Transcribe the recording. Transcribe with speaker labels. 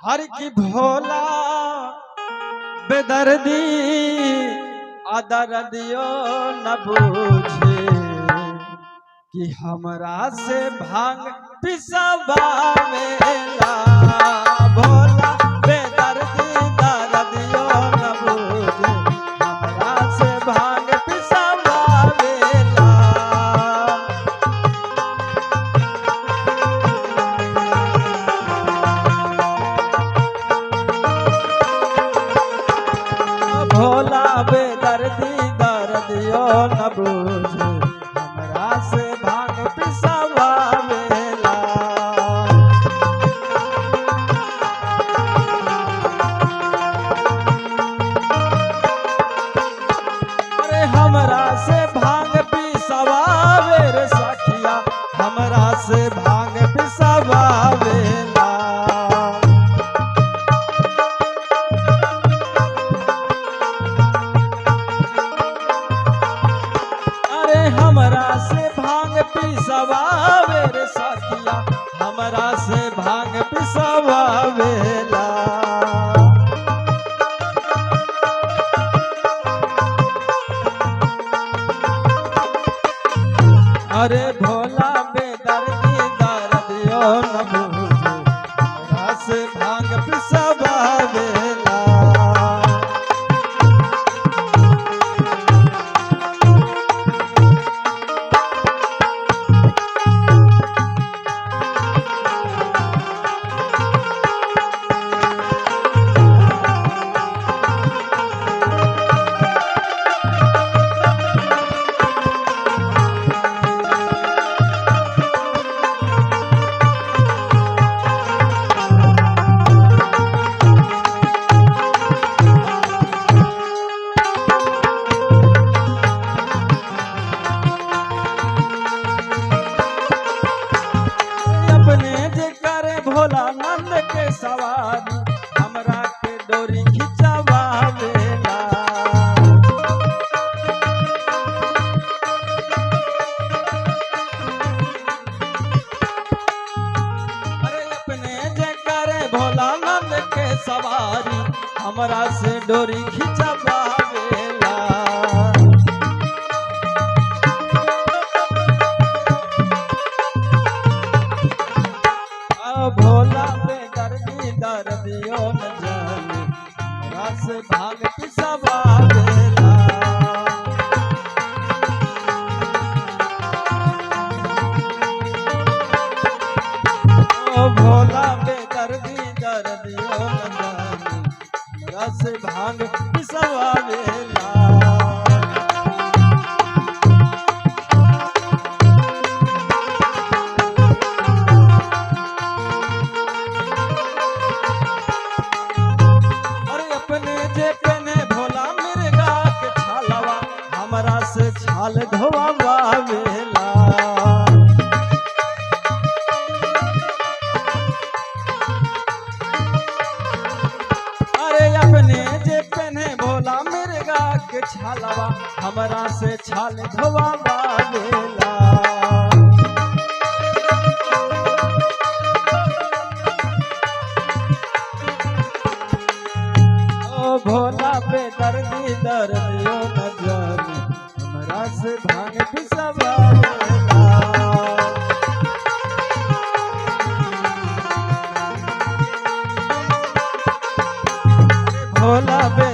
Speaker 1: हर की भोला बेदर्दी आदरदियो न बूझे कि हमरा से भांग पिसवावेला। भोला बेदर्दी दर्दियो न बूझे हमरा से भांग पिसवावेला। भोला बेदर्दी दर्दियो न बूझे हमरा से भांग पिसवावेला। अरे हमरा से भांग पिसवावे रे सखिया, हमरा से भांग पिसवावेला। अरे हमरा से भांग पिसवावे रे सखिया, हमरा से भांग पिसवावेला। अरे भोला बेदर्दी दर्दियो न बूझे हमरा से भांग पिसवावेला। अपने जे करे भोला नंद के सवारी, हमरा के डोरी खिंचवावेला। अरे अपने जे करे भोला नंद के सवारी, हमरा से डोरी खिंचवावेला। आ भोला बेदर्दी दर्दियो न जाने हमरा से भाग पिसवावेला। ओ भोला बेदर्दी दर्दियो न जाने हमरा से भांग पिसवावेला। अरे अपने जे पेने भोला मिर्गा के छालवा, हमरा से छाल धोवावेला। अरे अपने जे पेने भोला मिर्गा के छालवा, हमरा से छाल धोवावेला। ओ भोला बेदर्दी दर्दियो न जाने हमरा से भांग पिसवावेला। अरे भोला बे